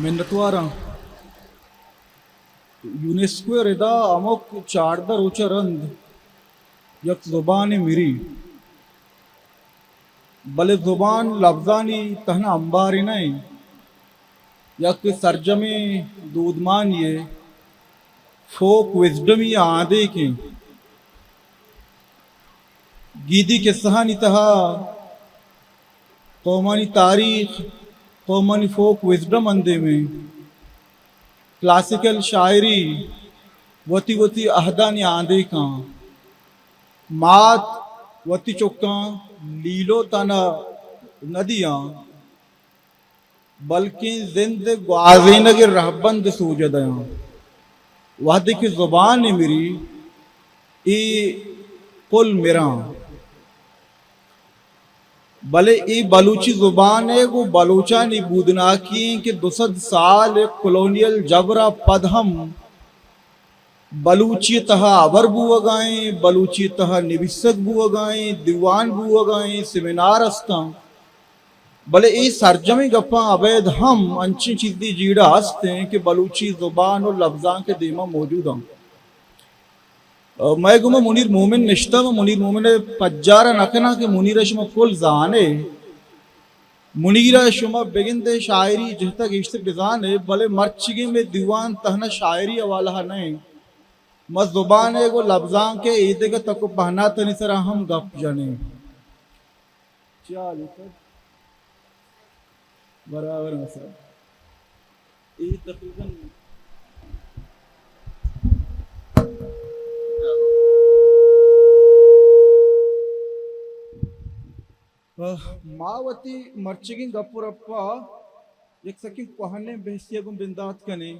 منتواراں۔ یونیسکو ءِ ردا ہمک چاردہ روچ ءَ رند یک زبانے مری، بلے زبان لبزانی تہنا امبارے نہ انت، یک سرجمیں دودمانی ءِ، فوک وزڈمی ءِ آدیک انت۔ گیدی کسہانی تہا قومانی تاریخ، قومانی فوک وزڈم اندیم انت۔ کلاسیکل شاعری وتی وتی عہدانی آدیکاں۔ مات وتی چکاں لیلو تہنا نہ دیاں، بلکیں زند ءِ گوازینگ ءِ رہبند سوج ءَ دیاں۔ وہدے کہ زبان مری، اے کل مراں۔ بلے اے بلوچی زبان ءِ گوں بلوچانی بودناکی انت کہ دو سد سال ءِ کلونیل جبر ءَ پد ہم بلوچی ءِ تہا ہبر بوہگا ایں، بلوچی ءِ تہا نبیسگ بوہگا ایں، دیوان بوہگا ایں، سیمینار استاں، بلے اے سرجمیں گپاں ابید ہم انچیں چیزے جیڑہ است ایں کہ بلوچی زبان و لبزانک ءِ دیما موجود ایں۔ مئے گوما منیر مومن نشتہ، من منیر مومن ءِ پجار ءَ نہ کناں کہ منیر ءَ شما کل زان ئے۔ منیر ءَ شما بگندے شاعری جہت ءَ گیشتر بزان ئے، بلے مرچیگیں مئے دیوان تہنا شاعری حوالہ ءَ نہ انت۔ ما زبان ءِ گوں لبزانک ءِ ایدگہ تک و پہناتانی سرا ہم گپ جنیں۔ چیا لکھت؟ برابر مسئلہ۔ اے تقریباً ما وتی مرچیگیں گپ و رپا یک سکیں کوہنیں بحثے ءَ گوں بندات کنیں۔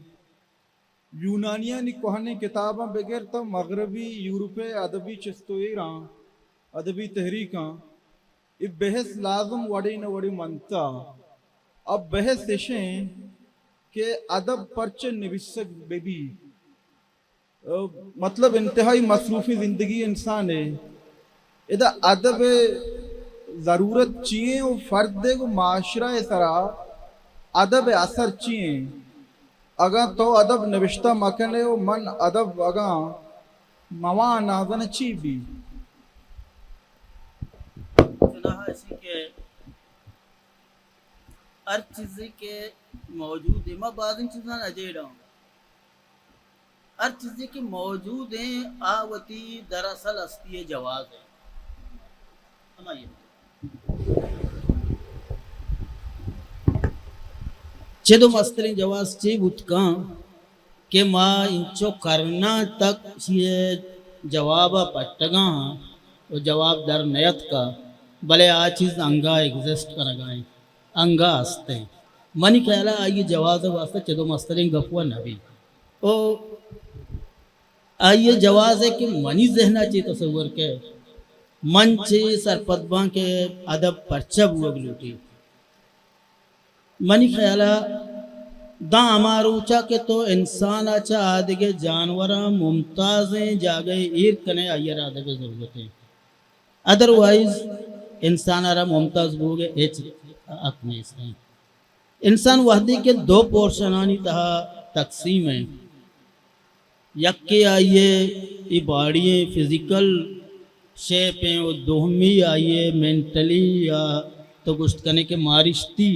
یونانیانی کوہنیں کتاباں بگر تاں مغربی یورپ ءِ ادبی چست و ایراں، ادبی تحریکاں، اے بحث لازم وڑے نہ وڑے منتا۔ اب بحث اش انت کہ ادب پرچہ نبیسگ بہ بی۔ مطلب انتہائی مصروفیں زندگی انسان ءِ۔ ادا ادب ءِ ضرورت چی ایں و فرد ءِ گوں معاشرہ ءِ سرا ادب ءِ اثر چی ایں؟ اگاں تو ادب نبشتہ مکن ئے و من ادب اگاں مواں نازن چی بی؟ چناہا اسی کہ ہر چیزے کہ موجود ایں، ما بازیں چیزاں نہ جیڑاں۔ ہر چیزے کہ موجود ایں، آ وتی دراصل ہستی ءِ جواز ایں۔ ہمائی چد و مستریں جواز چے بوت کن کہ ما انچو کرناں تک اشی ءِ جواب ءَ پٹگاں و جواب در نیتکا، بلے آ چیز انگا ایگزسٹ کنگا ایں، انگا ہست ایں۔ منی خیال ءَ آئی ءِ جواز ءِ واستہ چد و مستریں گپ و نہ بی۔ او آئی ءِ جواز ءَ کہ منی ذہن ءَ چے تصور کہ من چے سرپد باں کہ ادب پرچہ بوگ لوٹی۔ منی خیال ءَ داں ہما روچ ءَ کہ تو انسان ءَ چہ آدگہ جانوراں ممتازیں جاگہے ایر کن ئے، آئی ءَ را ادب ءِ ضرورت ایں۔ ادروائز انسان ءَ را ممتاز بوگ ءِ ہچ حق نیست ایں۔ انسان وہدے کہ دو پورشنانی تہا تقسیم ایں، یکے آئی ءِ اے باڈی ایں، فزیکل شیپ ایں، و دومی آئی ءِ مینٹلی یا تو گوشت کنے کہ مارشتی،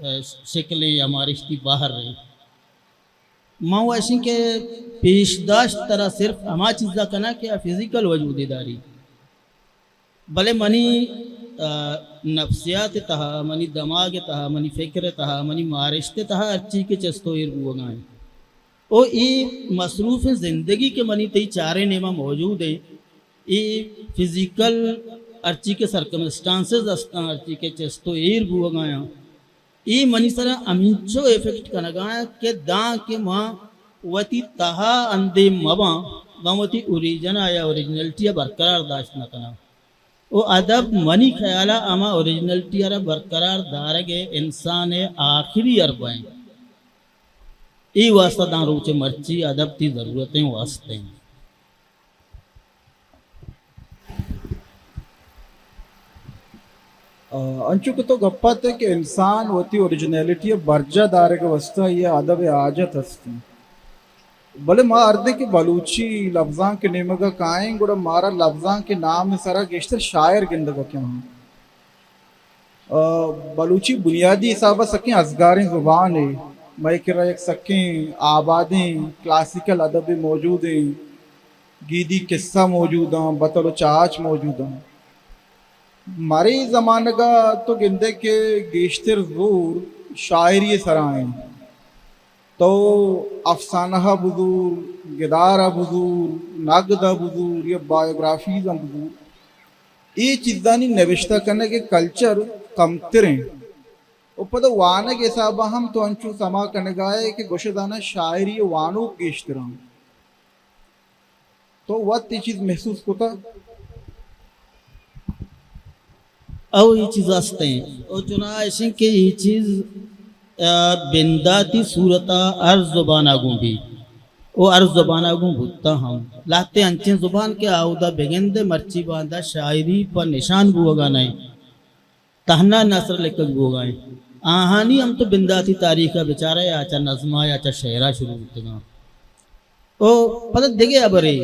اے، شکل ایں یا مارشتی بہر ایں۔ من وشیں کہ پیش داشت ترا صرف ہما چیزا کناں کہ آ فزیکل وجودے داری۔ بلے منی، آ، نفسیات ءِ تہا، منی دماغ ءِ تہا، منی فکر ءِ تہا، منی مارشت ءِ تہا ہرچی کہ چست و ایر بوگا ایں۔ او اے مصروفیں زندگی کہ منی تئی چاریں نیما موجود ایں، اے فزیکل ہرچی کہ سرکمسٹانسز استاں، ہرچی کہ چست و ایر بوگا آں، اے منی سرا ہمینچو ایفیکٹ کنگا انت کہ داں کہ ما وتی تہا اندیم مباں، ما وتی اوریجن ءَ یا اوریجنلٹی ءَ برقرار داشت نہ کناں۔ و ادب منی خیال ءَ ہما اوریجنلٹی ءَ را برقرار دارگ ءِ انسان ءِ آخری حربہ انت۔ اے واسطہ داں روچ مرچی ادب تئی ضرورت ایں و است ایں۔ آ، انچو کہ تو گپ ءَ ات کہ انسان وتی اوریجنلٹی ءِ برجاہ دارگ ءِ واستہ یہ ادب ءِ حاجت است انت۔ بلے ما ہردیں کہ بلوچی لبزانک ءِ نیمگ ءَ کائیں، گڑا مارا لبزانک ءِ نام ءِ سرا گیشتر شاعر گندگ ءَ کیاں۔ آ، بلوچی بنیادی حساب ءَ سکیں ازگاریں زبانے۔ مئے کرا یک سکیں آبادیں کلاسیکل ادبے موجود ایں، گیدی قصہ موجود آں، بتل و چاچ موجود آں۔ مارے زمانگ ءَ تو گندے کہ گیشتر زور شاعری ءِ سرا ایں۔ تو افسانہ ءَ بزور، گدار ءَ بزور، نگد ءَ بزور یا بایوگرافیز ءَ بزور، اے چیزانی نبشتہ کنگ ءِ کلچر کمتر ایں۔ و پدا وانگ ءِ حساب ءَ ہم تو انچو سما کنگ ءَ ئے کہ گوشے دانا شاعری ءِ وانوک گیشتر آں۔ تو وت اے چیز محسوس کتہ؟ او اے چیز است ایں۔ او چنا ایش ایں کہ اے چیز، آ، بنداتی صورت ءَ ہر زبان ءَ گوں بی۔ او ہر زبان ءَ گوں بوتہ ہم۔ لہتے انچیں زبان کہ آودا بگندے مرچی باندا شاعری پہ نشان بوگا نہ ایں۔ تہنا نثر لکھگ بوگا ایں۔ آہانی ہم تو بنداتی تاریخ ءَ بچارئے، آ چہ نظم ءَ یا چہ شعر ءَ شروع بوتگاں۔ او پدا دگہ ہبرے،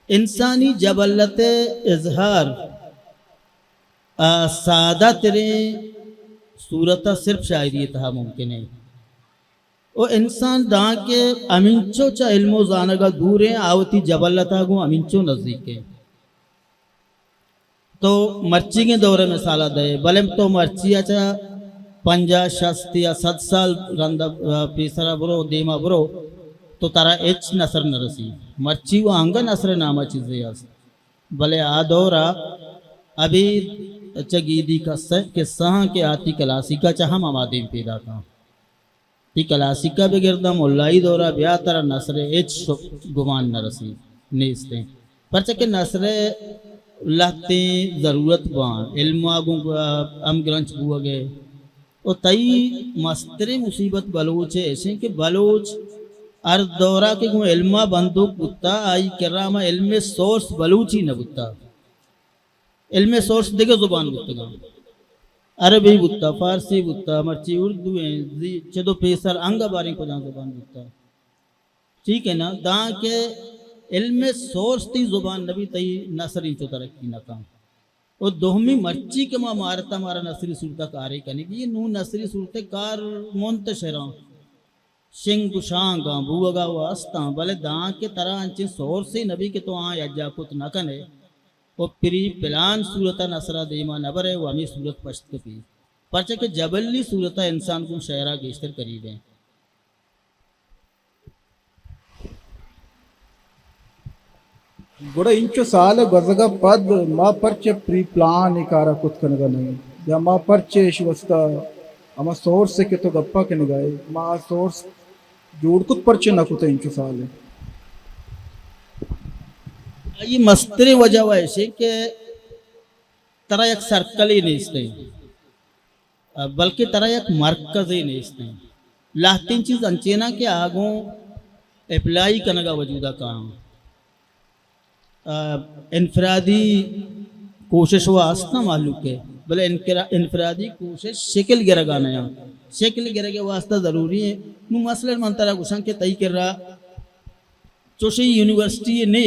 انسانی جبلت ءِ اظہار، آ، سادہ تریں صورت ءَ صرف شاعری ءِ تہا ممکن ایں۔ او انسان دانکہ ہمینچو چہ علم و زانگ ءَ دور ایں، آ وتی جبلت ءَ گوں ہمینچو نزیک ایں۔ تو مرچیگیں دور ءِ مثال ءَ دئے، بلے تو مرچی ءَ چہ پنجاہ، شست یا صد سال رند ءَ، آ، پیسر ءَ برو، دیم ءَ برو، تو ترا ہچ نثر نہ رسی۔ مرچی و انگہ نثر ءِ نام ءَ چیزے است، بلے آ دور ءَ ابید چہ گیدی قصہ، قصہاں کہ آتی کلاسیک ءَ چہ ہم ہما دیم پیداک آں۔ تئی کلاسیک ءَ بگر داں ملائی دور ءَ بیا، ترا نثر ءِ ہچ شو-، گمان نہ رسی، نیست ایں۔ پرچا کہ نثر ءِ لہتیں ضرورت باں، علم ءَ گوں ہمگرنچ بوگ ءَ۔ و تئی مستریں مصیبت بلوچ ءِ ایش ایں کہ بلوچ ہر دور ءَ کہ گوں علم ءَ بندوک بوتہ، آئی کرا ہما علم ءِ سورس بلوچی نہ بوتہ۔ علم ءِ سورس دگہ زبان بوتگاں۔ عربی بوتہ، فارسی بوتہ، مرچی اردو ایں، زی-، چد و پیسر انگہ باریں کجام زبان بوتہ۔ ٹھیک ہے نا؟ دانکہ علم ءِ سورس تئی زبان نہ بی، تئی نثر انچو ترقی نہ کن۔ و دومی مرچی کہ ما مارتا مارا نثری صورت ءَ کارے کنگی، نوں نثری صورت ءَ کار منتشراں۔ شنگ و شانگاں بوگا و استاں، بلے دانکہ ترا انچیں سورسے نہ بی کہ تو آں یکجا کت نہ کنئے و پری پلان صورت ءَ نثر ءَ دیما نہ برئے و ہمے صورت پشت کپی، پرچا کہ جبلی صورت ءَ انسان گوں شعر ءَ گیشتر قریب ایں۔ گڑا انچو سال ءِ گوزگ ءَ پد ما پرچہ پری پلان اے کار ءَ کت کنگ ءَ نہ ایں؟ یا ما پرچہ ایشی واسطہ ہما سورس ءِ کہ تو گپ ءَ کنگ ءَ ئے، ما آ سورس جوڑ کت پرچہ نہ کت انچو سال ءَ؟ آئی مستریں وجہ و ایش ایں کہ ترا یک سرکلے نیست ایں۔ بلکہ ترا یک مرکزے نیست ایں۔ لہتیں چیز انچیناں کہ آ گوں اپلائی کنگ ءَ وجود ءَ کاں۔ آ، انفرادی کوشش و است نا مہلوک ءِ، بلے انکرا-، انفرادی کوشش شکل گرگ ءَ نیاں۔ شکل گرگ ءِ واسطہ ضروری ایں۔ نوں مثلاً من ترا گوشاں کہ تئی کرا چوشیں یونیورسٹی نے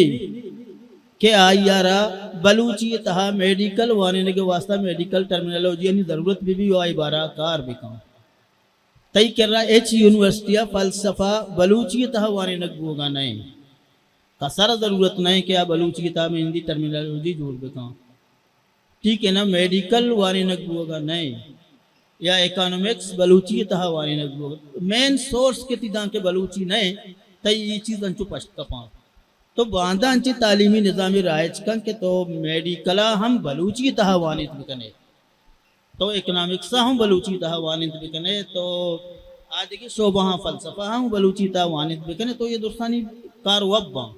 کہ آئی ءَ را بلوچی ءِ تہا میڈیکل وانینگ ءِ واسطہ میڈیکل ٹرمینالوجیانی ضرورت بہ بی و آئی بارہ ءَ کار بہ کن۔ تئی کرا ہچ یونیورسٹی ءَ فلسفہ بلوچی ءِ تہا وانینگ بوگا نہ ایں۔ کسر ءَ ضرورت نہ ایں کہ آ بلوچی ءِ تہا مئے ہندی ٹرمینالوجی جوڑ بہ کن۔ ٹھیک ہے نا، میڈیکل وانینگ بوگا نہ ایں یا اکانومکس بلوچی ءِ تہا وانینگ بوگا۔ مین سورس کہ تئی دانکہ بلوچی نہ ایں، تئی اے چیز انچو پشت کپاں۔ تو باندا انچیں تعلیمی نظامے رائج کن کہ تو میڈیکل ءَ ہم بلوچی ءِ تہا وانینت بکنے، تو اکنامکس ءَ ہم بلوچی ءِ تہا وانینت بکنے، تو آ دگہ شعبہاں، فلسفہ ءَ ہم بلوچی ءِ تہا وانینت بکنے، تو اے درستانی کار وب باں۔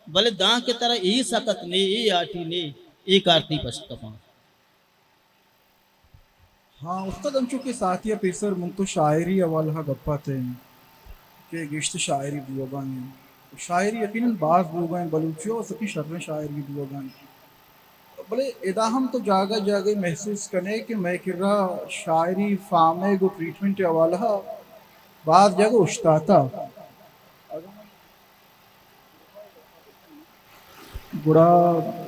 بلے دانکہ ترا اے سکت نے، اے آٹی نے، اے کار تئی پشت کپاں۔ ہاں استاد، انچو کہ ساعتی ءَ پیسر من تو شاعری حوالہ ءَ گپ ءَ اتیں کہ گیشتر شاعری بوگا ایں۔ شاعری یقیناً باز بوگا ایں، بلوچی ءَ سکی شریں شاعری بوگا ایں۔ بلے ادا ہم تو جاگہ جاگہ محسوس کنے کہ مئے کرا شاعری فارم ءِ گوں ٹریٹمنٹ ءِ حوالہ ءَ باز جاگہ اشتاتہ۔ گڑا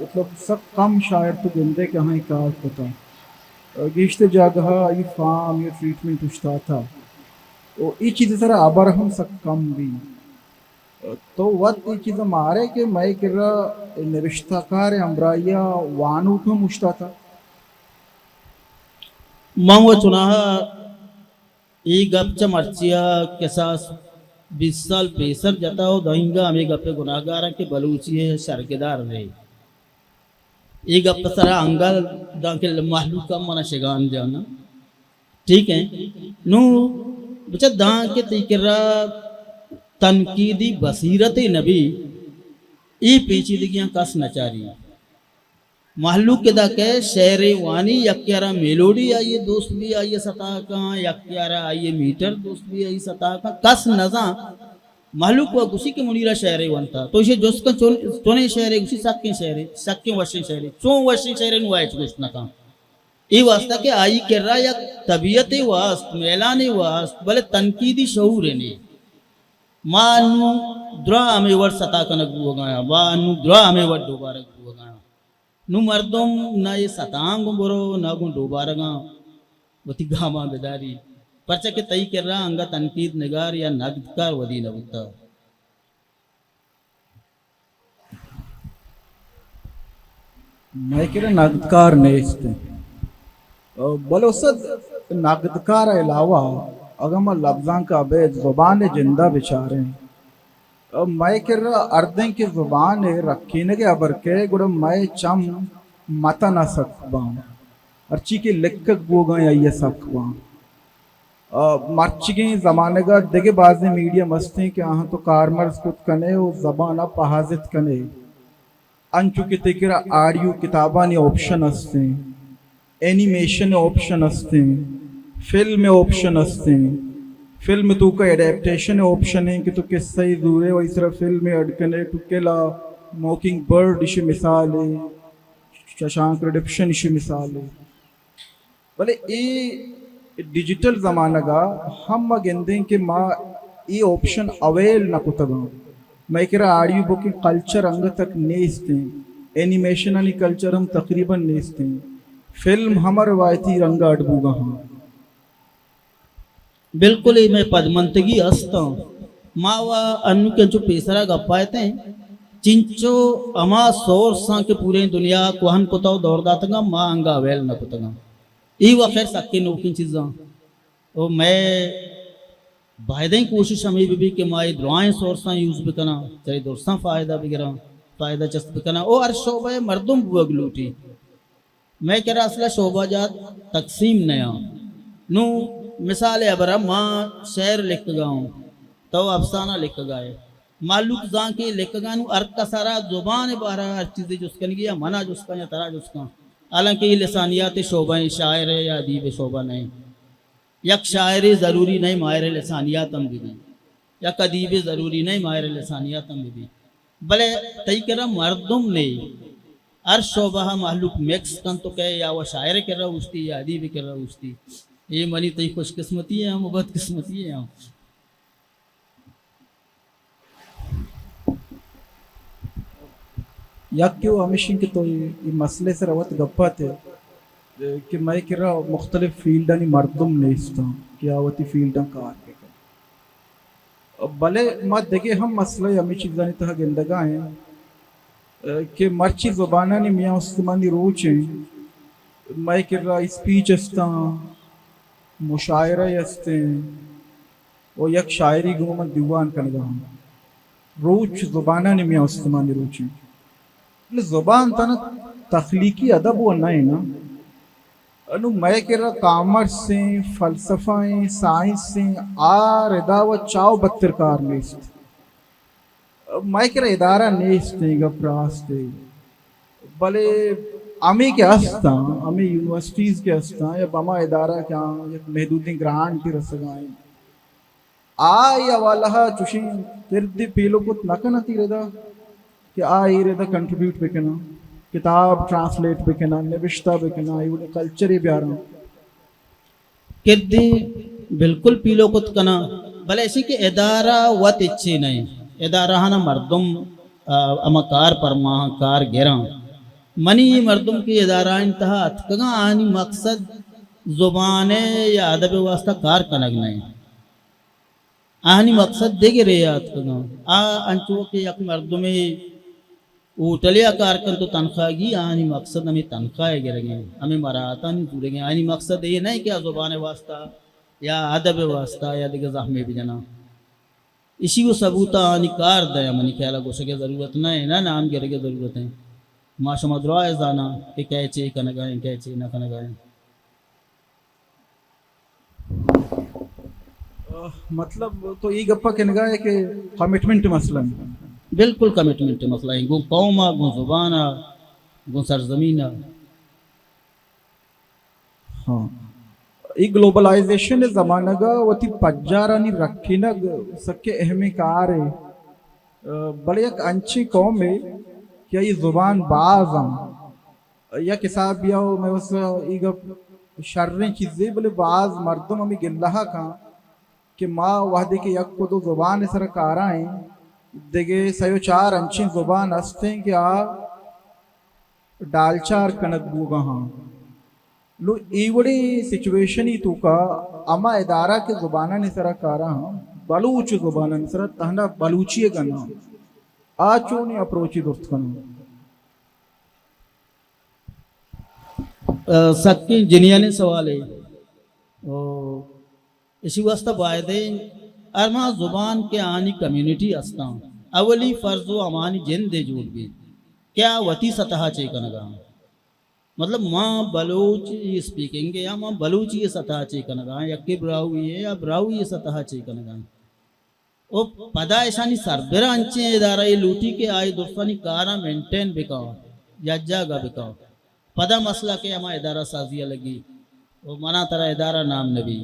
مطلب سک کم شاعر تو گندے کہ آہاں اے کار کتہ۔ گیشتر جاگہ ءَ آئی فارم یا ٹریٹمنٹ اشتاتہ۔ و اے چیز ءِ سرا ہبر ہم سک کم بی۔ تو وت اے چیز ءَ مارے کہ مئے کرا نبشتہ کار ءِ ہمراہی ءَ وانوک ہم اوشتاتہ۔ من و چوناہا اے گپ چہ مرچی ءَ کساس بیست سال پیسر جتہ و دائینگا ہمے گپ ءِ گناہگاراں کہ بلوچی ءِ شرگدار نہ اے۔ اے گپ ءِ سرا انگل دانکہ مہلوک ہم منا شگان جاناں۔ ٹھیک ہے۔ نوں بچہ دانکہ تئی کرا تنقیدی بصیرتے نہ بی، اے پیچیدگیاں کس نہ چاری۔ مہلوک ادا کہ شعرے وانی، یکے ءَ را میلوڈی آئی ءِ دوست بی، آئی ءِ ستا کاں، یکے ءَ را آئی ءِ میٹر دوست بی، آئی ءِ ستا کاں، کس نزان۔ مہلوک وا گوشی کہ منیر ءَ شعرے ونتا، تو ایشی جست کن چون، چونیں شعرے؟ گوشی سکیں شعرے، سکیں وشیں شعرے، چون وشیں شعرے؟ نوں آ ہچ گوشت نہ کن۔ اے واسطہ کہ آئی کرا یک طبیعتے واست، میلانے واست، بلے تنقیدی شعورے نے۔ ما انوں دراہ ہمے وڑ ستا کنگ بوگایاں، ما انوں دراہ ہمے وڑ ڈوبارگ بوگایاں۔ نوں مردم نہ اے ستاں گوں برو، نہ گوں ڈوبارگاں وتی گاماں بداری، پرچا کہ تئی کرا انگت تنقید نگار یا نگدکار ودی نہ بوتہ۔ مئے کرا نگدکار نیست انت۔ بلے استاد، نگدکار ءَ علاوہ اگاں ما لبزانک ءَ ابید زبان ءِ جند ءَ بچاریں، مئے کرا ہردیں کہ زبان ءِ رکینگ ءِ ہبر کئے، گڑا مئے چم متن ءَ سک باں، ہرچی کہ لکگ بوگاں آئی ءَ سک باں۔ آ، مرچیگیں زمانگ ءَ دگہ بازیں میڈیم استیں کہ آہاں تو کارمرز کت کنے و زبان ءَ پہازت کنے۔ انچو کہ تئی کرا آڈیو کتابانی آپشن استیں، اینیمیشن آپشن استیں، فلم آپشن استیں، فلم توکا اڈیپٹیشن آپشن ایں کہ تو قصہ ءَ زورے و ایسرا فلم ءَ اڈ کنے، to kill a mocking bird ایشی مثال ایں، ششانک ریڈمپشن ایشی مثال ایں۔ بلے اے ڈیجیٹل زمانگ ءَ ہم ما گندیں کہ ما اے آپشن اویل نہ کتگاں۔ مئے کرا آڈیو بکنگ کلچر انگت تک نیست ایں، اینیمیشنانی کلچر ہم تقریباً نیست ایں، فلم ہم روایتی رنگ ءَ اڈ بوگا ہاں۔ بالکل اے مئے پدمنتگی است اں۔ ما و انوں کہ انچو پیسرا گپا اتیں، چنچو ہما سورساں کہ پوریں دنیا ءَ کوہن کتہ و دور داتگاں، ما انگا اویل نہ کتگاں۔ اے و خیر سکیں نوکیں چیزاں۔ و مئے بایدیں کوشش ہمے بہ بی کہ ما اے درائیں سورساں یوز بکناں، چرے درساں فائدہ بگراں، فائدہ چست بکناں۔ و ہر شعبہ ءِ مردم بوگ لوٹی۔ مئے کرا اصل ءَ شعبہ جات تقسیم نیاں۔ نوں مثال ءِ ہبرا ما شعر لکھگا اوں، تو افسانہ لکھگا ئے۔ مہلوک زانکہ لکھگا نوں ہر کس ءَ را زبان ءِ بارہ ءَ ہر چیزے جست کنگی یا منا جست کن یا ترا جست کن۔ حالانکہ اے لسانیات ءِ شعبہ ایں، شاعر ءِ یا ادیب ءِ شعبہ نہ ایں۔ یک شاعرے ضروری نہ ایں ماہر لسانیات ہم بہ بی، یک ادیبے ضروری نہ ایں ماہر لسانیات ہم بہ بی، بلے تئی کرا مردم نے، ہر شعبہ ءَ مہلوک مکس کنت تو کئے یا وہ شاعر کرا اوشتی یا ادیب کرا اوشتی۔ اے منی تئی خوش قسمتی ایں ہم و بد قسمتی ایں ہم۔ یکے و ہمیش انت کہ تو اے، اے مسئلے سرا وت گپ ات کہ مئے کرا مختلف فیلڈانی مردم نیست انت کہ آ وتی فیلڈاں کار بہ کن۔ بلے ما دگہ ہم مسئلہ ہمے چیزانی تہا گندگا ایں کہ مرچی زبانانی میاں استمانی روچ ایں، مئے کرا اسپیچ استاں، مشاعرہ استیں، و یک شاعری گوں من دیوان کنگا ہم۔ روچ زبانانی میاں استمانی روچ انت۔ بلے زبان تھنا تخلیقی ادب و نہ ایں نا۔ انوں مئے کرا کامرس ایں، فلسفہ ایں، سائنس ایں، آ ردا و چاو بدتر کار نیست۔ مئے کرا ادارہ نیست ایں، گپ راست ایں۔ بلے ہمے کہ ہستاں، ہمے یونیورسٹیز کہ ہستاں، یا ہما ادارہ کہ آں یک محدودیں گرانٹ رسگا ایں، آ اے حوالہ ءَ چوشیں کردے پیلو کت نہ کناں تئی ردا کہ آ اے ردا کنٹریبیوٹ بکناں۔ کتاب ٹرانسلیٹ بکناں، نبشتہ بکناں، اے وڑیں کلچرے بیاراں۔ کردی بالکل پیلو کت کناں، بلے ایشی کہ ادارہ وت ہچے نہ ایں۔ ادارہ نا مردم، آ، ہما کار پرماہاں، کار گراں۔ منی اے مردم کہ ادارہ ان تہا اتکگاں، آنی مقصد زبان ء یا ادب ء واسطہ کار کنگ نہ ایں۔ آہانی مقصد دگرے ء اتکگاں۔ آ انچو کہ یک مردمے ہوٹلے ء کار کنت و تنخواہ گی، آہانی مقصد ہمے تنخواہ ء گرگ ء، ہمے مراعاتانی زورگ ء۔ آہانی مقصد اے نہ کہ آ زبان ء واسطہ یا ادب ء واسطہ یا دگہ زحمے بجناں۔ ایشی و ثبوت آہانی کار دیاں، منی خیال ء گوشگ ء ضرورت نہ ایں، نہ نام گرگ ء ضرورت ایں۔ ما شما درائے زاناں کہ کئے چے کنگا ایں، کئے چے نہ کنگا ایں۔ مطلب تو اے گپا کنگا ئے کہ کمٹمنٹ مسئلہ ایں؟ بالکل کمٹمنٹ مسئلہ ایں، گوں قوم ء، گوں زبان ء، گوں سرزمین ء۔ ہاں، اے گلوبلائزیشن ء زمانگ ء وتی پجارانی رکینگ سکیں اہمیں کارے، بلے یک انچیں قومے کہ آئی زبان باز ایں۔ یک حساب بیا و مئے واسطہ اے گپ شریں چیزے، بلے باز مردم ہمے گلہ کن کہ ما وہدے کہ یک و دو زبان سر کارا ایں، دگہ سئے و چار انچیں زبان ہستیں کہ آ ڈالچار کنگ بوگا ہاں۔ نو اے وڑیں سچویشنی توکا ہما ادارہ کہ زبانانی سرا کارا ہاں، بلوچ زبانانی سرا تہنا بلوچی گنا، آ چونیں اپروچی درست کناں؟ ء، سکیں جنیانیں سوالے۔ او، اشی واسطہ بایدیں ہر ما زبان کہ آنی کمیونٹی ہستاں، اولی فرض و ہمانی جندے جوڑ بیت کہ آ وتی سطح چے کنگا۔ مطلب، ما بلوچ اسپیکنگ یا ما بلوچی سطح چے کنگا، یکے براہوئی ہے یا براہوئی سطح چے کنگا۔ و پدا اشانی سربرا انچیں ادارہ ء لوٹی کہ آئی درستانی کاراں مینٹین بکاں، یک جاگہ بکاں۔ پدا مسئلہ کہ ہما ادارہ سازی ء لگی و منا ترا ادارہ نام نبی۔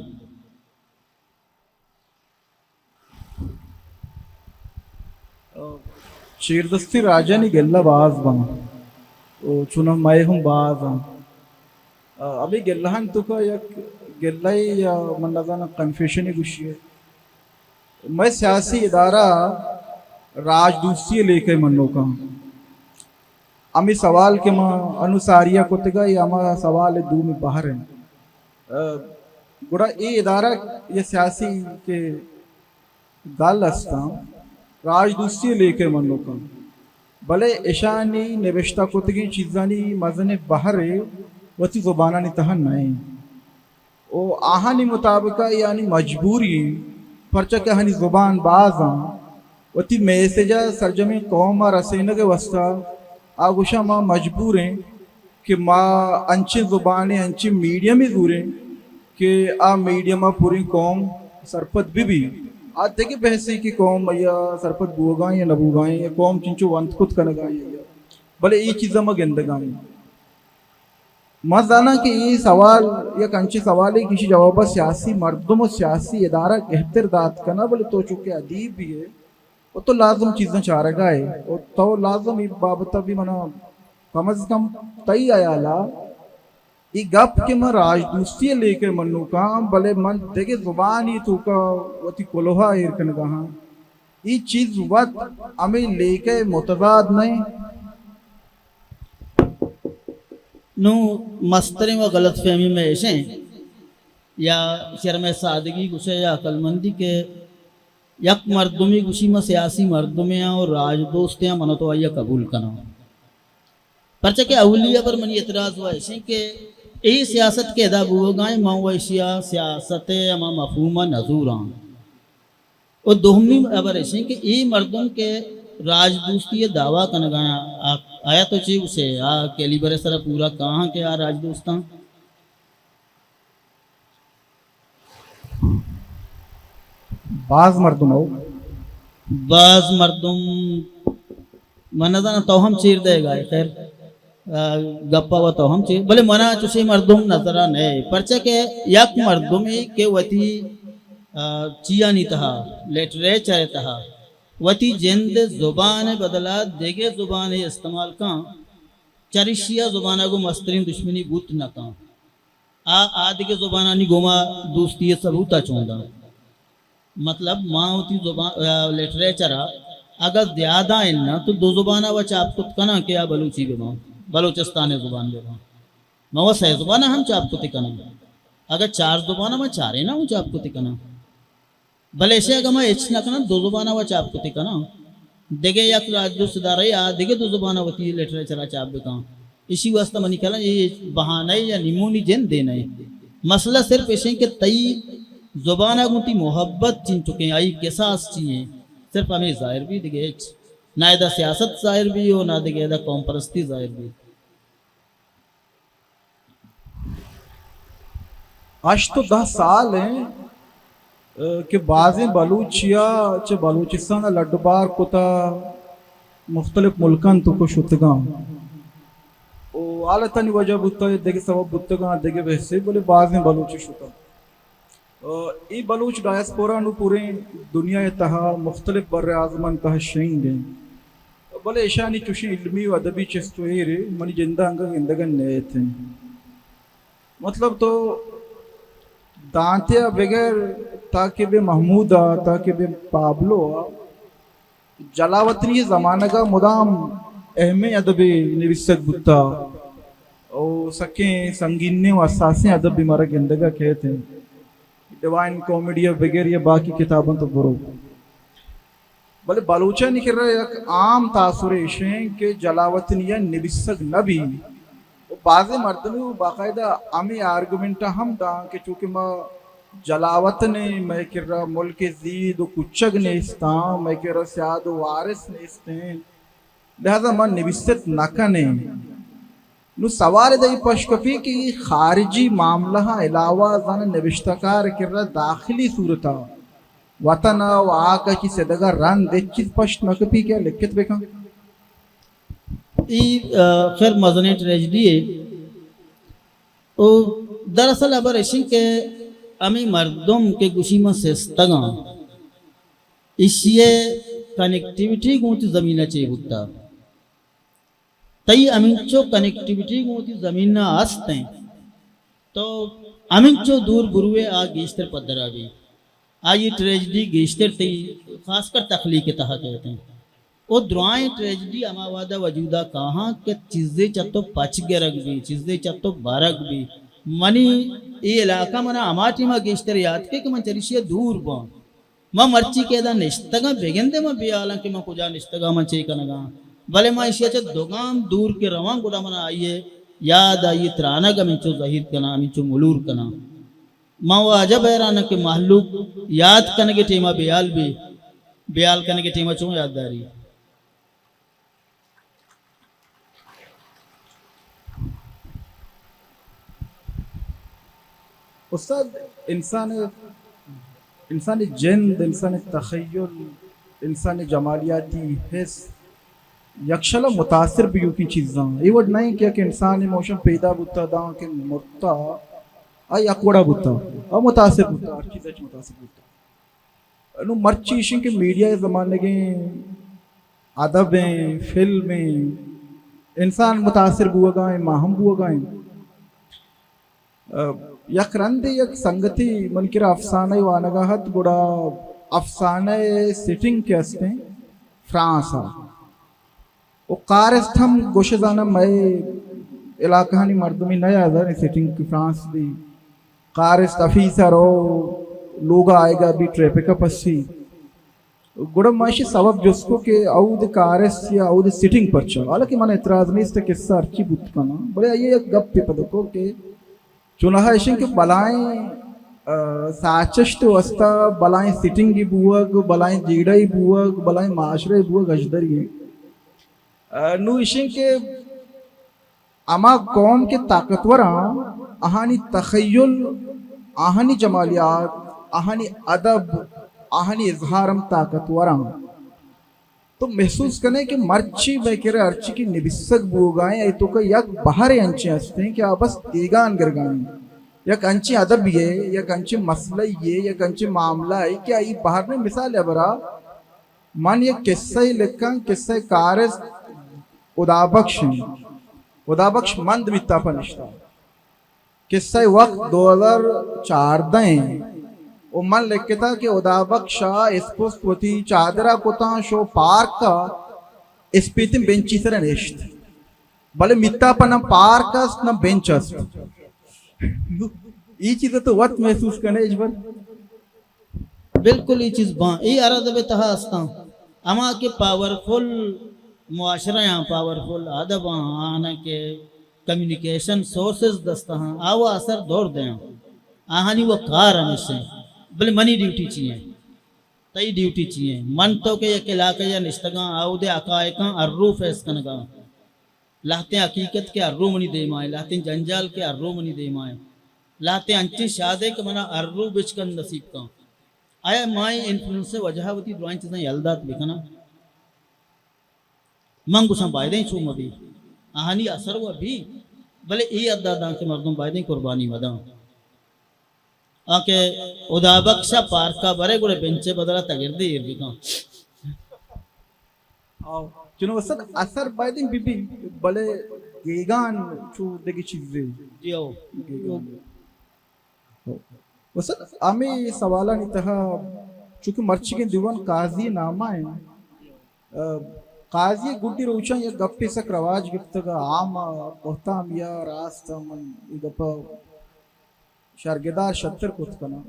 چیردستیں راجانی گلہ باز باں و چوناں مئے ہم باز آں۔ آ، ہمے گلہانی توکا یک گلہ یا من نزاناں کنفیوژنے گوشی ئے۔ مئے سیاسی ادارہ راج دوستی ء لیکہ منوکاں۔ ہمے سوال کہ ما انو ساریا کتگا، اے ہما سوال دومی بہر انت۔ آ، گڑا اے ادارہ یا سیاسی کہ گل استاں، راج دوستی ء لیکہ منوکاں، بلے اشانی نبشتہ کتگیں چیزانی مزنیں بہرے وتی زبانانی تہا نہ انت و آہانی مطابق ء یعنی مجبوری انت، پرچا کہ آہانی زبان باز آں، وتی میسج ء سرجمیں قوم ء رسینگ ء واسطہ آ گوشاں ما مجبور ایں کہ ما انچیں زبانے، انچیں میڈیمے زوریں کہ آ میڈیم ء پوریں قوم سرپد بہ بی۔ آ دگہ بحثے کہ قوم یا سرپد بوگا یا نہ بوگا یا قوم چنچو ونت کت کنگا یا، بلے اے چیزا ما گندگا ایں۔ ما زاناں کہ اے سوال یک انچیں سوالے کہ ایشی جواب ء سیاسی مردم و سیاسی ادارہ گہتر دات کناں، بلے تو چونکہ ادیب بھی ہے، و تو لازم چیزاں چارگا ئے، و تو لازم اے بابت ء بھی منا کم از کم تئی حیال ء اے گپ کہ من راجدوستی ء لیکہ منوکاں، بلے من دگہ زبانی توکا وتی کلوہ ء ایر کنگا ہاں، اے چیز وت ہمے لیکہ ء متضاد نہ انت؟ نوں مستریں و غلط فہمی مئے ایش انت یا شرم ء سادگی گوشے یا عقلمندی کہ یک مردمے گوشی، من سیاسی مردمے آں و راج دوستے آں، من تو آئی ء قبول کناں۔ پرچا کہ اولی ہبر منی اعتراض و ایش انت کہ اے سیاست کہ ادا بوگا انت، من و ایشی ء سیاست ء ہما مفہوم ء نزوراں۔ و دومی ہبر ایش انت کہ اے مردم کہ راج دوستی ء دعوی کنگا آں، آ-، آیا تو چی گوشے؟ آ کیلیبر ء سرا پورا کاہاں کہ آ راج دوستاں؟ باز مردم ہو۔ باز مردم، من نزاناں تو ہم چیر دئیگا ئے، خیر، آ، گپا و تو ہم چیر، بلے منا چوشیں مردم نظرا نئے، پرچا کہ یک مردمے کہ وتی، آ، چیانی تہا، لٹریچر تہا، وتی جند زبان بدلا دگہ زبانے استعمال کن، چریشی ءَ زبان ءَ گوں مستریں دشمنی بوت نہ کن۔ آ، آ دگہ زبانانی گوما دوستی ءِ ثبوت ءَ چون داں۔ مطلب، ما وتی زبان، آ، لٹریچر ءَ اگاں زیادہ اناں تو دو زبان ءَ و چاپ کت کناں کہ آ بلوچی بہ باں، بلوچستان ءِ زبان بہ باں۔ ما و سئے زبان ءَ ہم چاپ کت کناں۔ اگاں چار زبان ءَ ما چاریناں و چاپ کت کناں۔ بلے ایشی اگاں ما ہچ نہ کناں، دو زبان ءَ و چاپ کت کناں، دگہ یک راجدوست ادارہ آ دگہ دو زبان ءَ وتی لٹریچر ءَ چاپ بکاں۔ ایشی واسطہ منی خیال ءَ اے بہانہ یا نیمونی جندے نہ ایں۔ مسئلہ صرف ایش ایں کہ تئی زبان ءَ گوں تئی محبت چنچکیں، آئی کساس چی ایں، صرف ہمے ظاہر بی، دگہ ہچ۔ نہ ادا سیاست ظاہر بی و نہ دگہ ادا قوم پرستی ظاہر بی۔ ہشت و دہ سال ایں، ء، کہ بازیں بلوچی ءَ چہ بلوچستان ءَ لڈ بار کتا، مختلف ملکاں توک ءَ شتگاں۔ او حالتانی وجہ بوتا، دگہ سبب بوتگاں، دگہ بحثے، بلے بازیں بلوچ شتاں۔ ء، اے بلوچ ڈائسپورا نوں پوریں دنیا ءِ تہا مختلف بر اعظمانی تہا شنگ انت، بلے ایشانی چوشیں علمی و ادبی چست و ایرے منی جند ءَ انگہ گندگ ءَ نیت انت۔ مطلب تو دانتے ءَ بگر تاکہ بہ محمود ءَ، تاکہ بہ پابلو ءَ، جلاوطنی زمانگ ءَ مدام اہمیں ادبے نبیسگ بوتا و سکیں سنگینیں و حساسیں ادبے مارا گندگ ءَ کیت انت۔ ڈیوائن کامیڈی ءَ بگر یا باقی کتاباں تو برو۔ بلے بلوچانی کرا یک عام تاثر ایش انت کہ جلاوطنی ءَ نبیسگ نہ بی۔ و بازیں مردم باقاعدہ ہمے آرگومنٹ ءَ ہم داں کہ چونکہ ما جلاوطن ایں، مئے کرا ملک زید و کچگ نیستاں، مئے کرا سیاد و وارث نیستیں، لہذا ما نبیست نہ کنیں۔ نوں سوال ادا اے پش کپی کہ اے خارجی معاملہ ءَ علاوہ زاناں نبشتہ کار کرا داخلی صورت ءَ وطن ءَ و ہاک ءَ چہ سدگ ءَ رند ہچ چیز پشت نہ کپی کہ لکھت بکن؟ اے، آ، خیر مزنیں ٹریجڈی اے۔ او دراصل ہبر ایش انت کہ ہمے مردم کہ گوشی من سستگاں، ایشی ءِ کنیکٹیویٹی گوں وتی زمین ءَ چے بوتا؟ تئی ہمینچو کنیکٹیویٹی گوں وتی زمین ءَ است انت، تو ہمینچو دور بروئے آ گیشتر پدرا بی۔ آئی ٹریجڈی گیشتر تئی خاص کر تخلیق ءِ تہا کیت انت۔ او درائیں ٹریجڈی ہما وہدا وجودا کاہاں کہ چیزے چہ تو پچ گرگ بی، چیزے چہ تو برگ بی۔ منی اے علاقہ منا ہما ٹیما گیشتر یات کے کہ من چریشی ءَ دور باں۔ من مرچی کہ ادا نشتگاں، بگندے من بے حالاں کہ من کجا نشتگاں، من چے کنگاں۔ بلے من ایشی ءَ چہ دو گام دور کہ رواں، گڑا من آئی ءِ یاد، آئی ءِ ترانگ ہمینچو زہیر کناں، ہمینچو ملور کناں۔ من و عجب حیران آں کہ مہلوک یاد کنگ ءِ ٹیما بے حال بی، بے حال کنگ ءِ ٹیما چون یاد داری؟ استاد، انسان، انسان جند، انسان تخیل، انسان جمالیاتی حس یکشلا متاثر بیوکیں چیزاں۔ اے وڑ نہ انت کہ یک انسانے موشن پیدا بوتا داں کہ مرتا، آ یک وڑا بوتا، آ متاثر بوتا، ہر چیز اچ متاثر بوتا۔ نوں مرچی ایش انت کہ میڈیا ءِ زمانگیں ادب ایں، فلم ایں، انسان متاثر بوگا ایں، ما ہم بوگا ایں۔ ء، یک رندے یک سنگتی من کرا افسانہ وانگا ات، گڑا افسانہ سیٹنگ کہ استیں فرانس ءَ۔ و کارست ہم گوش زاناں مئے علاقہانی مردمی نہ یاد ءَ سیٹنگ کہ فرانس بی کارست آفیسر او لوگا آئیگا بی ٹریفک ءَ پسی۔ گڑا ما ایشی سبب جست کو کہ اود کارست یا اود سیٹنگ پرچا؟ حالانکہ من اعتراض نیست، قصہ ہرچی بوت کناں، بلے آئی یک گپے پد کو کہ چوناہا ایشن کہ بلائیں، آ، ساچشت واسطہ بلائیں سیٹنگی بوگ، بلائیں جیڑہی بوگ، بلائیں معاشرہ بوگ اژدری ایں۔ آ، نوں ایشیں کہ ہما قوم کہ طاقتور آں، آہانی تخیل، آہانی جمالیات، آہانی ادب، آہانی اظہار ہم طاقتور آں۔ تو محسوس کنے کہ مرچی مئے کرا ہرچی کہ نبیسگ بوگا ایں، اے توکا یک بہرے انچیں ہستیں کہ آ بس دیگان گرگا ایں۔ یک انچیں ادبی اے، یک انچیں مسئلہ یے، یک انچیں معاملہ اے کہ آئی بہر نے۔ مثال ءِ برا من یک قصہ ئے لکھاں، قصہ کارست ہدا بخش ایں۔ ہدا بخش مند میتاپ ءَ نشتہ۔ قصہ وقت دو ہزار چاردہ ایں و من لکھتا کہ ہدا بخش ءَ اسپست وتی چادر ءَ کتاں، شو پارک ءَ اسپیتیں بنچی سر ءَ نشت۔ بلے میتاپ ءَ نہ پارک است نہ بنچ است۔ اے چیز ءَ تو وت محسوس کنے اجبر؟ بالکل اے چیز باں، اے ہر ادب ءِ تہا استاں۔ ہما کہ پاورفل معاشرہ آں، پاورفل ادب آں، آہاں کہ کمیونیکیشن سورسز دست آں، آ و اثر دور دیاں۔ آہانی و کار ہمیش ایں۔ بلے منی ڈیوٹی چی ایں؟ تئی ڈیوٹی چی ایں؟ من تو کہ یک علاقہ یا نشتگاں، آودے حقائقاں ہر رو فیس کنگاں۔ لہتیں حقیقت کہ ہر رو منی دیما ایں، لہتیں جنجال کہ ہر رو منی دیما ایں، لہتیں انچیں شادے کہ منا ہر رو بچکند نصیب کن۔ آیا ما اے انفلوئنس ءِ وجہ ءَ وتی درائیں چیزاں یل دات بکناں؟ من گوشاں بایدیں چو مہ بی، آہانی اثر و بی، بلے اے حد ءَ داں کہ مردم بایدیں قربانی مہ داں۔ آ کہ ہدا بخش ءَ پارک ءَ برے گڑا بنچ ءِ بدل ءَ تگردے ایر بکن۔ آؤ۔ چنو استاد اثر بایدیں بہ بی، بلے گیگان چو دگہ چیزے۔ جی آؤ۔ گیگان۔ استاد ہمے سوالانی تہا چونکہ مرچیگیں دیوان قاضی نامہ ایں، آ، قاضی گڈی روچاں یک گپے سک رواج گپتگ، عام بہتام یا راست، من اے گپ ءَ شرگدار شتر کت کناں۔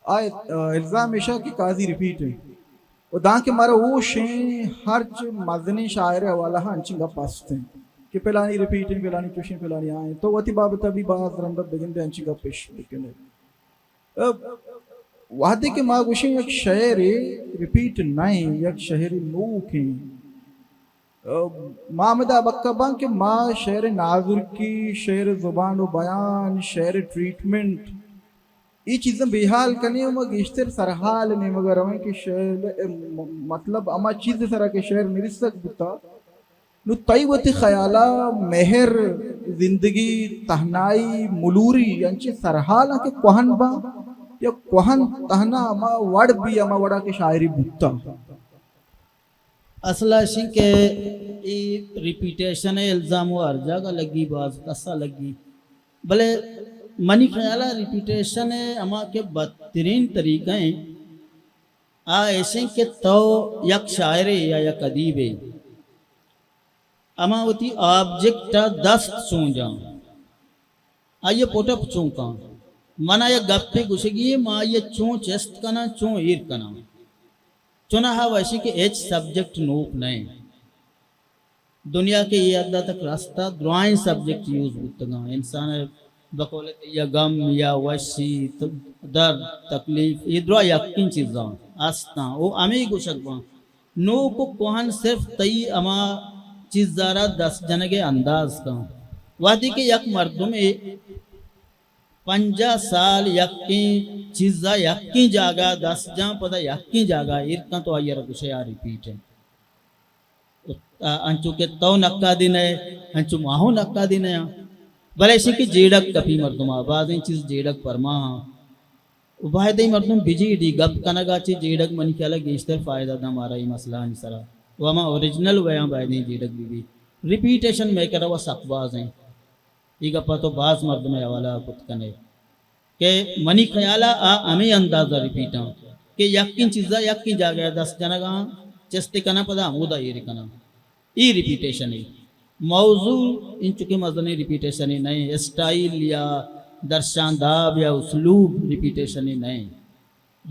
آ، آ، الزام ایشا کہ قاضی ریپیٹ ایں۔ و دانکہ مارا ہوش ایں، ہرچ مزنیں شاعر ءِ حوالہ ءَ انچیں گپ است ایں کہ پلانی ریپیٹ ایں، پلانی چوشیں، پلانی آ ایں۔ تو وتی بابت ءَ بھی باز رند ءَ بگندے انچیں گپ اش بکنے۔ اب وہدے کہ ما گوشیں یک شعرے ریپیٹ نہ ایں، یک شعرے نوک ایں، اب ما ہمدا بکا باں کہ ما شعر نازرکی، شعر زبان و بیان، شعر ٹریٹمنٹ، اے چیزاں بے حال کنیں و ما گیشتر سرحال نیمگ ءَ رویں کہ شعر، م-، مطلب ہما چیز سرا کہ شعر نویسگ بوتا، نوں تئی وتی خیال ءَ مہر، زندگی، تہنائی، ملوری انچیں سرحالاں کہ کوہن باں یا کوہن تہنا ہما وڑ بی، ہما وڑا کہ شاعری بوتگ؟ اصل ءَ اش انت کہ اے ریپیٹیشن ءِ الزام و ہر جاگہ لگی، باز کسا لگی، بلے منی خیال ءَ ریپیٹیشن ءِ ہما کہ بدترین طریقہ ایں، آ اش انت کہ تو یک شاعرے یا یک ادیبے، ہما وتی آبجیکٹ ءَ دست چون جاں، آئی ءَ پٹ اپ چون کن۔ من ءَ یک گپے گوشگی ایں، ما آئی ءَ چون چست کناں، چون ایر کناں۔ چوناہا وشی کہ ہچ سبجیکٹ نوک نہ ایں۔ دنیا کہ اے حد ءَ تک رستہ، درائیں سبجیکٹ یوز بوتگاں۔ انسان ءَ بقول تئی غم یا وشی، ت-، درد، تکلیف، اے درا یکیں چیزاں استاں۔ او ہمے گوشگ باں۔ نوک و کوہن صرف تئی ہما چیز ءَ را دست جنگ ءِ انداز کن۔ وہدے کہ یک مردمے پنجاہ سال یکیں چیز ءَ یکیں جاگہ ءَ دست جاں، پدا یکیں جاگہ ءَ ایر کن، تو آئی ءَ را گوشے آ ریپیٹ ایں۔ انچو کہ تو نقادی نہ ئے، انچو ما ہوں نقادی نہ آں۔ بلے ایشی کہ جیڑگ کپی مردم ءَ، بازیں چیز جیڑگ پرما آں۔ و بایدیں مردم بجیڑی، گپ کنگ ءَ چہ جیڑگ منی خیال ءَ گیشتر فائدہ داں مارا اے مسئلہ آنی سرا۔ و ہما اوریجنل ویاں بایدیں جیڑگ بہ بی۔ ریپیٹیشن مئے کرا و سک باز ایں۔ اے گپ ءَ تو باز مردم ءِ حوالہ ءَ کت کن ئے کہ منی خیال ءَ آ ہمے انداز ءَ ریپیٹ آں کہ یکیں چیز ءَ یکیں جاگہ ءَ دست جنگ ءَ آں، چست کناں، پدا ہمودا ایر کناں۔ اے ریپیٹیشن ایں۔ موضوع انچو کہ مزنیں ریپیٹیشنے نہ ایں، اسٹائل یا درشانداب یا اسلوب ریپیٹیشنے نہ ایں۔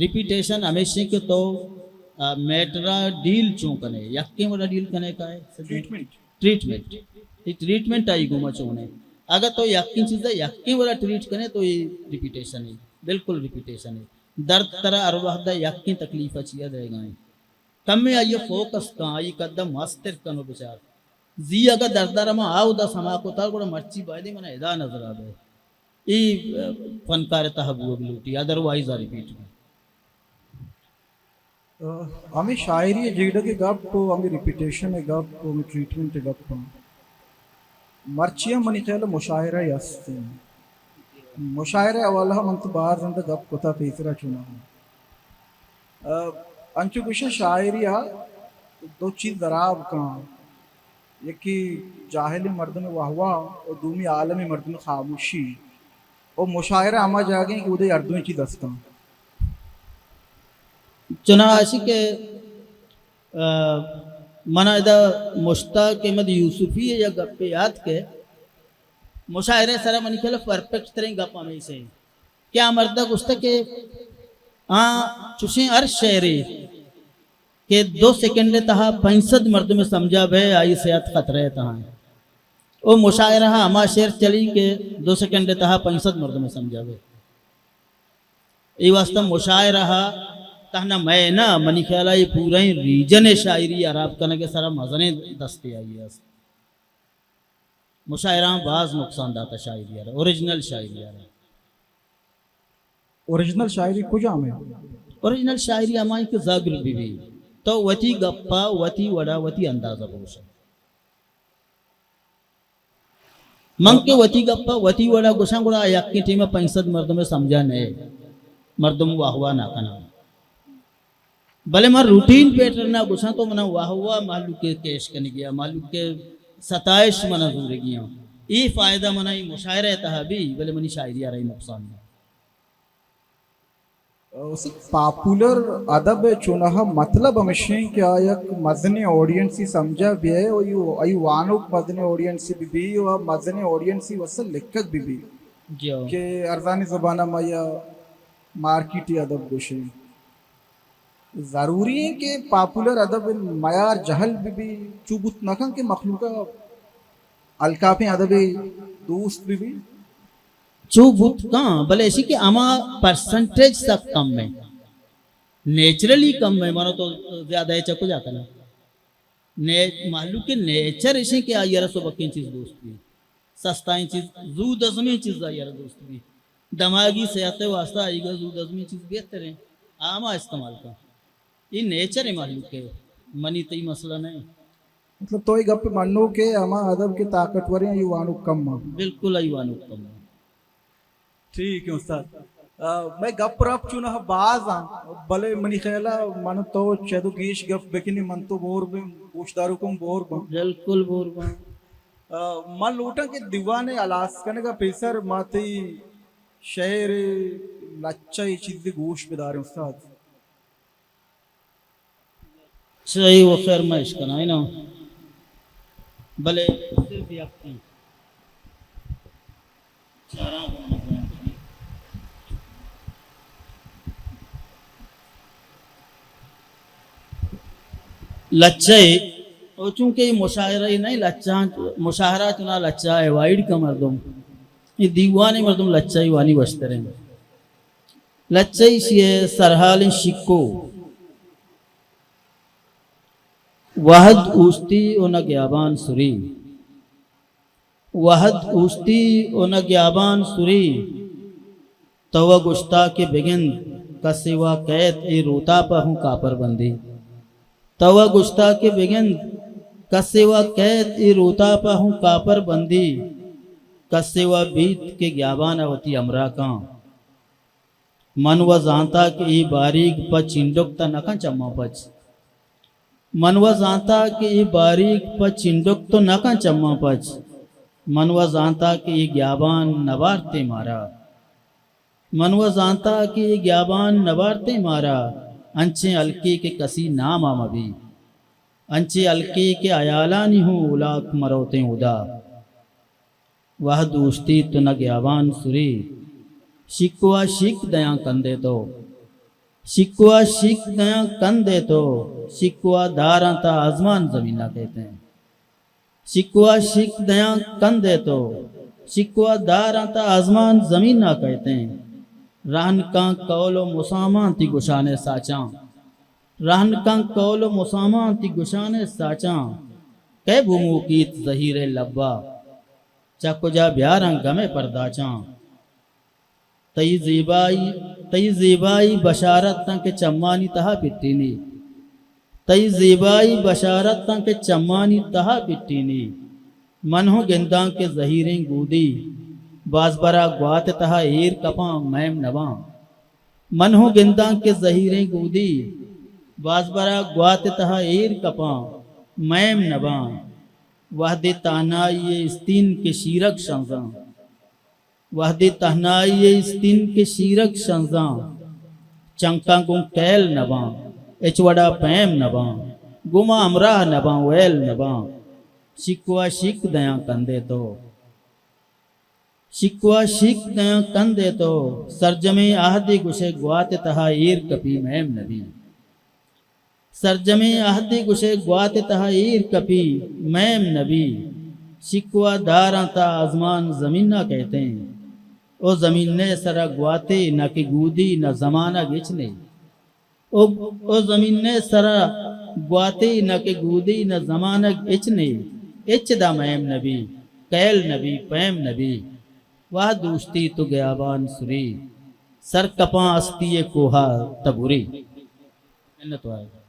ریپیٹیشن ہمیش ایں کہ تو، آ، میٹر ءَ ڈیل چون کن ئے، یکیں وڑا ڈیل کن ئے کائے؟ ٹریٹمنٹ۔ ٹریٹمنٹ۔ اے ٹریٹمنٹ آئی گوما چون ایں؟ اگاں تو یکیں چیز ءَ یکیں وڑا ٹریٹ کن ئے تو اے ریپیٹیشن ایں، بالکل ریپیٹیشن ایں۔ درد ترا ہر وہد ءَ یکیں تکلیف ءَ چیا دئیگا ایں۔ کمے آئی ءَ فوکس کن، آئی قد ءَ مستر کن و بچار۔ زی اگاں درد ءَ را ما آ ادا سما کتگ، گڑا مرچی بایدیں من ءَ ادا نظر ءَ بئے۔ اے، آ، فنکار ءِ تہا بوگ لوٹی، ادروائز آ ریپیٹ بی۔ آ، ہمے شاعری ءِ جیڑگ ءِ گپ و ہمے ریپیٹیشن ءِ گپ و ہمے ٹریٹمنٹ ءِ گپ اَنت۔ مرچی ہم منی خیال ءَ مشاعرہ ءَ است اِنت۔ مشاعرہ ءِ حوالہ ءَ من تو باز رند ءَ گپ کتہ پیسرا چوناہا۔ آ، انچو گوشاں شاعری ءَ دو چیز دراب کن۔ یکے جاہلیں مردم واہ واہ و دومی عالمیں مردم خاموشی و مشاعرہ ہما جاگہ ایں کہ اودے ہر دوئیں چیز استاں۔ چنانچہ کہ، آ، من ادا مشتاق احمد یوسفی ءِ یک گپے یات کہ مشاعرہ ءِ سرا منی خیال ءَ پرفیکٹ تریں گپ ہمیش ایں کہ آ مرد ءَ گوشتہ کہ آ چوشیں ہر شعرے کہ دو سیکنڈ ءِ تہا پنچ سد مردم ءِ سمجھا بئے، آئی صحت خطرہ ءِ تہا ایں۔ او مشاعرہ ءَ ہما شعر چلی کہ دو سیکنڈ ءِ تہا پنچ سد مردم ءِ سمجھا بئے۔ اے واسطہ مشاعرہ ءَ تہنا مئے نہ، منی خیال ءَ اے پورئیں ریجن ءِ شاعری ءِ ہراب کنگ ءِ سرا مزنیں دستے آئی است۔ مشاعرہ ءَ باز نقصان داتہ شاعری ءَ را، اوریجنل شاعری ءَ را۔ اوریجنل شاعری کجام ایں؟ اوریجنل شاعری ہمائی کہ زگر بہ بی، تو وتی گپ ءَ وتی وڑ ءَ وتی انداز ءَ بگوش ئے۔ من کہ وتی گپ ءَ وتی وڑ ءَ گوشاں، گڑا آ یکیں ٹیم ءَ پنچ سد مردم ءَ سمجھا نئے، مردم واہ واہ نہ کناں۔ بلے من روٹین پیٹرن ءَ گوشاں تو منا واہ واہ مہلوک ءِ کیش کنگی ءَ، مہلوک ءِ ستائش منا زورگی ءَ۔ اے فائدہ منا اے مشاعرہ ءِ تہا بی، بلے منی شاعری ءَ را اے نقصان بی۔ استاد، پاپولر ادب ءِ چوناہا مطلب ہمیش ایں کہ آ یک مزنیں آڈینسے سمجھا بیئے و آئی، آئی وانوک مزنیں آڈینسے بہ بی و آ مزنیں آڈینسے واسطہ لکھگ بہ بی۔ جی ہو۔ کہ ارزانی زبان ءَ ما یا مارکیٹی ادب گوشیں۔ ضروری ایں کہ پاپولر ادب ءِ معیار جہل بہ بی، چو بوت نہ کن کہ مخلوق ءَ الکاپیں ادبے دوست بہ بی۔ چو بوت کن، بلے ایشی کہ ہما پرسنٹیج سک کم ایں، نیچرلی کم ایں، منا تو زیادہ ءَ چہ کجا کناں؟ نے-، مہلوک ءِ نیچر ایش ایں کہ آئی ءَ را سبکیں چیز دوست بی، سستائیں چیز، زود ہضمیں چیز آئی ءَ را دوست بی۔ دماغی صحت ءِ واسطہ آئی ءَ زود ہضمیں چیز بہتر ایں، آ ہما استعمال کن۔ اے نیچر ایں مہلوک ءِ، منی تئی مسئلہ نہ ایں۔ مطلب تو اے گپ ءَ منوک ئے ہما ادب کہ طاقتور ایں، آئی وانوک کم ایں۔ بالکل، آئی وانوک کم ایں۔ ٹھیک ایں استاد۔ آ، مئے گپ رپ چوناہا باز ایں، بلے منی خیال ءَ من تو چد و گیش گپ بکنیں، من تو بور بیں، گوشداروک ہم بور باں۔ بالکل بور باں۔ آ، من لوٹاں کہ دیوان ءِ ہلاس کنگ ءَ پیسر ما تئی شعر، لچہ ءُ چیزے گوش بداریں استاد۔ صحیح و خیر، من اشکنائیناں، بلے صرف یکیں۔ لچہ ءَ، او چونکہ اے مشاعرہ ءَ نہ ایں، لچہ، مشاعرہ چنا لچہ ءَ اوائڈ کا مردم۔ اے دیوانے مردم لچہ ءَ وانی وشتر ایں۔ لچہ ایشی ءِ سرحال ایں شکو۔ وہد اوشتی و نہ گیابان سری۔ وہد اوشتی و نہ گیابان سری۔ تو ءَ گوشتا کہ بگند، کسے وا کئیت اے روتاپ ءَ ہوں کاپر بندی۔ تو ءَ گوشتا کہ بگند، کسے وا کئیت اے روتاپ ءَ ہوں کاپر بندی۔ کسے وا بیت کہ گیابان ءَ وتی ہمراہ کاں۔ من و زانتا کہ اے باریگ پہ چنڈک تہ نکن چماں پچ۔ من و زانتا کہ اے باریگ پہ چنڈک تو نکن چماں پچ۔ من و زانتا کہ اے گیابان نبارتے مارا۔ من و زانتا کہ اے گیابان نبارتے مارا۔ انچیں ہلکے کہ کسی نام ءَ مبی۔ انچیں ہلکے کہ ہیالانی ہوں اولاک مروتیں اودا۔ وہد اوشتی تو نہ گیابان سری، شکوا شک دیاں کندے تو۔ شکوا شک دیاں کندے تو، شکوا داراں تا آزمان زمین ءَ کہتے ہیں۔ شکوا شک دیاں کندے تو، شکوا داراں تا آزمان زمین ءَ کہتے ہیں۔ رہن کاں قول و مساماں تی گشانے ساچاں۔ رہن کاں قول و مساماں تی گشانے ساچاں۔ کئے بوموکیت زہیرے لبا۔ چہ کجا بیاراں گمے پرداچاں۔ تئی زیبائی، تئی زیبائی بشارت تاں کہ چمانی تہا پٹینی۔ تئی زیبائی بشارت تاں کہ چمانی تہا پٹینی۔ من ہوں گنداں کہ زہیریں گودی، بازبرا گوات تہا ایر کپاں میم نباں۔ من ہوں گنداں کہ زہیریں گودی، بازبرا گوات تہا ایر کپاں میم نباں۔ وہدے تہنائی ءِ استین کہ شیرگ شنزاں، وہدے تہنائی ءِ استین کہ شیرگ شنزاں، چنکاں گوں کیل نباں، ہچ وڑا پیم نباں، گوں ما ہمراہ نباں، ویل نباں۔ شکوہ شیک دیاں کندے تو، شکوہ شیک دیاں کندے تو، سرجمیں عہدے گوشے گوات ءِ تہا ایر کپی، میم نبی۔ سرجمیں عہدے گوشے گوات ءِ تہا ایر کپی، میم نبی۔ شکوہ داراں تا آزمان زمین ءَ کئیتیں۔ او زمین ءِ سرا گواتے نہ کہ گودی نہ زمانگ ہچ نے۔ او، او زمین ءِ سرا گواتے نہ کہ گودی نہ زمانگ ہچ نے۔ ہچ دا میم نبی، کیل نبی، پیم نبی۔ وہد اوشتی تو گیابان سری، سر کپاں ہستی ءِ کوہ ءَ تبری۔ منت وار۔